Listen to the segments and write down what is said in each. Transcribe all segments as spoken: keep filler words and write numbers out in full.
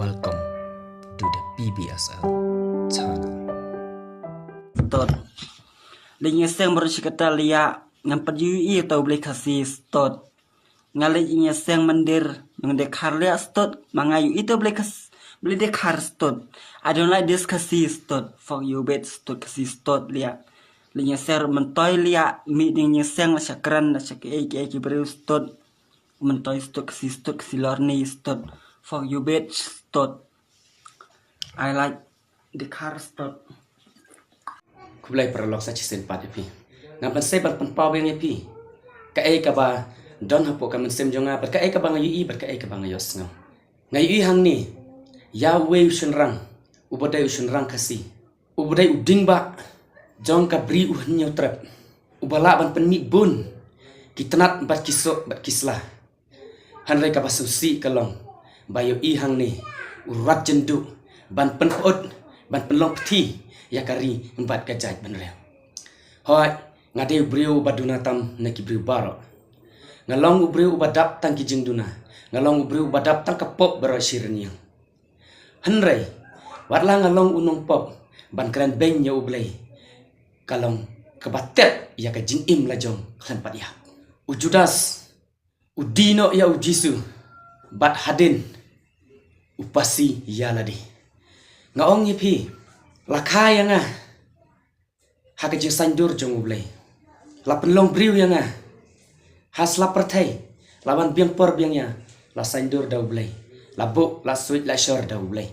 Welcome to the P B S L channel. Stud. Lei ïa seng baroh shi katta lei ïa ngam pat ïohi ïa uta u Blei Khasi stud. Nga leit ïa seng mandir nang de khar lei ïa stud. Ma nga ïohi uta u Blei Khas-, Blei de khar stud. I don't like this Khasi stud. Fuck you bad stud Khasi stud lei ïa. Lei ïa seng myntoi lei ïa mi ding ïa seng la shakran la shak ei ki ei ki briew stud. Myntoi stud Khasi stud Khasi lorni stud. Fuck you bitch stud. I like the car stud. Khublei paralok sa shisien pat ïa phi. Nga ban sep ban pynpaw biang ïa phi kaei kaba don hapoh ka mynsiem jong nga bad kaei kaba nga ïohi bad kaei kaba nga ïohsngew. Nga ïohi hangne ïa uwei u shynrang uba dei u shynrang Khasi. Uba dei u ding ba jong ka bri u Hynñiewtrep. Uba lah ban pynmih bun ki tnat bad ki sok bad ki sla. Hynrei kaba sngewsih ka long ba ïohi hangne u rat jynduh ban pynput ban pynlong pthi ïa ka ri bad ka jaitbynriew. Hooid, nga dei u briew uba duna tam na ki briew baroh. Nga long u briew uba dap tang ki jingduna. Nga long u briew uba dap tang ka pop baroh shi rynïeng. Hynrei wat la nga long u nongpop ban kren beiñ ïa u Blei ka long kaba tep ïa ka jingim la jong khlem pat ïap. U Judas u die noh ïa u Jisu bad hadien u pasi ïa lade. Nga ong ïa phi, la kha ïa nga ha ka jingsaiñdur jong u Blei. La pynlong briew ïa nga ha slap pyrthei, la wan biang por biang ïa, la saiñdur da u Blei, la buh la suit la shor da u Blei.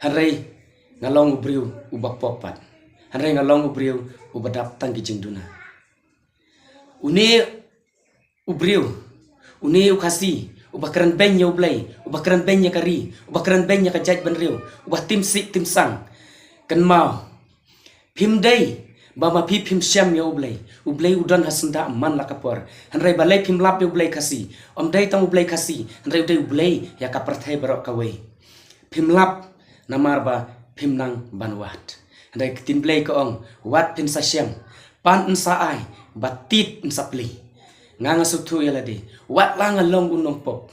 Hynrei nga long u briew uba pop pat. Hynrei nga long u briew uba dap tang ki jingduna. Une u briew, une u Khasi uba kren beiñ ïa u Blei, uba kren beiñ ïa ka ri, uba kren beiñ ïa ka jaitbynriew, uba tim sih tim sang. Kynmaw, phim dei ba ma phi phim shem ïa u Blei. U Blei u don ha syndah man la ka por. Hynrei balei phim lap ïa u Blei Khasi? Ym dei tang u Blei Khasi, hynrei u dei u Blei ïa ka pyrthei baroh kawei. Phim lap namar ba phim nang ban wad. Hynrei ka ktien Blei ka ong, wad phin sa shem, pan yn sa ai, ba tied yn sa plie. Nga nga sngewthuh ïa lade, wat la nga long u nongpop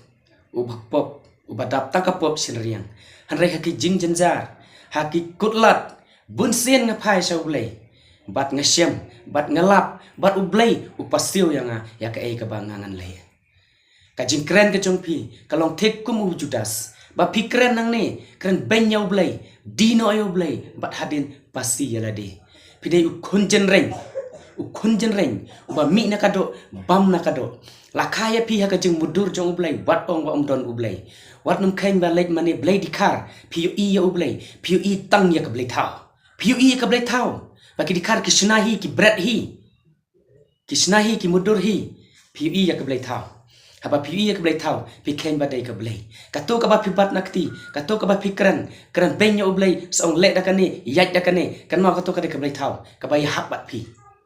uba pop, uba dap tang ka pop syrïang. Hynrei ha ki jingjynjar, ha ki khuslai, bun sien nga phai sha u Blei. Bad nga shem, bad nga lap, bad u Blei u pasiew ïa nga ïa kaei kaba nga ngan leh. Ka jingkren ka jong phi ka long thik kum u Judas. Ba phi kren nangne, kren beiñ ïa u Blei, die noh ïa u Blei, bad hadien pasi ïa lade. Phi dei u khun jynreng, u khun jynreng uba mih na ka doh, bam na ka doh. La kha ïa phi ha ka jingmudui jong u Blei, wat ong ba ym don u Blei. Wat nym kheiñ ba leit mane Blei dkhar, phi ïohi ïa u Blei, phi ïohi tang ïa ka blei thaw. Phi ïohi ïa ka blei thaw ba ki dkhar ki shna hi, ki bret hi, ki shna hi, ki mudui hi. Phi ïohi ïa ka blei thaw. Haba phi ïohi ïa ka blei thaw, phi kheiñ ba dei ka blei. Kato kaba phi bat na kti, kato kaba phi kren, kren beiñ ïa u Blei, sa ong leh da kane, ïaid da kane, kynmaw kato ka dei ka blei thaw kaba ïahap bad phi.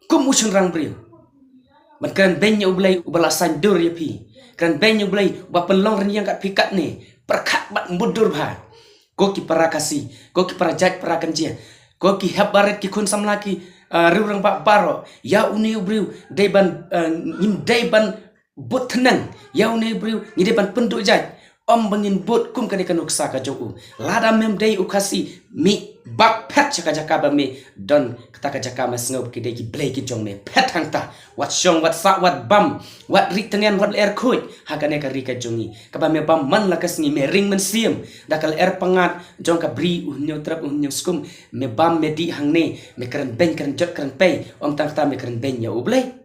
Kum u shynrang briew ban kren beiñ ïa u Blei uba la saiñdur ïa phi, kren beiñ ïa u Blei uba pynlong rynïeng kat phi katne, pyrkhat bad mudui bha. Ko ki para Khasi, ko ki para jait para Kynjah, ko ki hep barit, ki khun samla, ki, ah, riew rangbah baroh, ïa une u briew dei ban, ah, ngim dei ban bud thneng, ïa une u briew ngi dei ban pynduh jait. Ym ba ngin bud kum kane ka nuksa ka jong u. Lada mem dei u Khasi, mih bak phet sha ka jaka ba me don, kata ka jaka me sngew ki dei ki blei ki jong me. Phet hangta. Wat shong, wat sah, wat bam, wat rieh tngen, wat lyer khuid ha kane ka ri ka jong ngi. Kaba me bam man la ka sngi, me ring mynsiem da ka lyer pyngngad jong ka bri u Hynñiewtrep u Hynñiewskum. Me bam, me dih hangne, me kren beiñ, kren jot, kren pei. Ym tang kata, me kren beiñ ïa u Blei.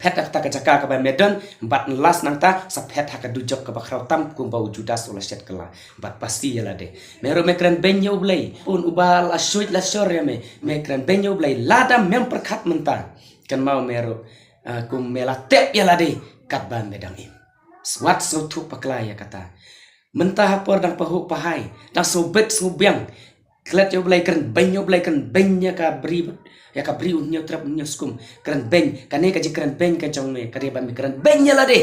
Phet da kata ka jaka kaba me don, bad nlas nangta sa phet ha ka dujok kaba khraw tam kumba u Judas u la shet kylla bad pasi ïa lade. Me ruh me kren beiñ ïa u Blei, un uba la shuid la shor ïa me, me kren beiñ ïa u Blei. Lada mem pyrkhat mynta, kynmaw me ruh, ah, kum me la tep ïa lade katba me dang im. Wat sngewthuh bakla ïa kata. Mynta ha por dang pahuh pahai, dang sngewbit sngewbiang. Klet ïa u Blei, kren beiñ ïa u Blei, kren beiñ ïa ka bri, ïa ka bri u Hynñiewtrep u Hynñiewskum. Kren beiñ, kane ka jingkren beiñ ka jong me, ka dei ba me kren beiñ ïa lade.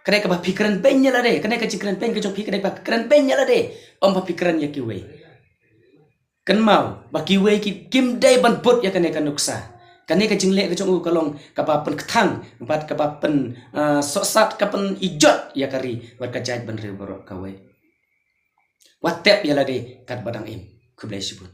Ka dei kaba phi kren beiñ ïa lade, kane ka jingkren beiñ ka jong phi ka dei ba kren beiñ ïa lade. Ym ba phi kren ïa kiwei. Kynmaw ba kiwei ki kim dei ban bud ïa kane ka nuksa. Kane ka jingleh ka jong u ka long kaba pynkthang bad kaba pyn, ah, sohsat, ka pynijot ïa ka ri bad ka jaitbynriew baroh kawei. Wat tep ïa lade katba dang im. Khublei shibun.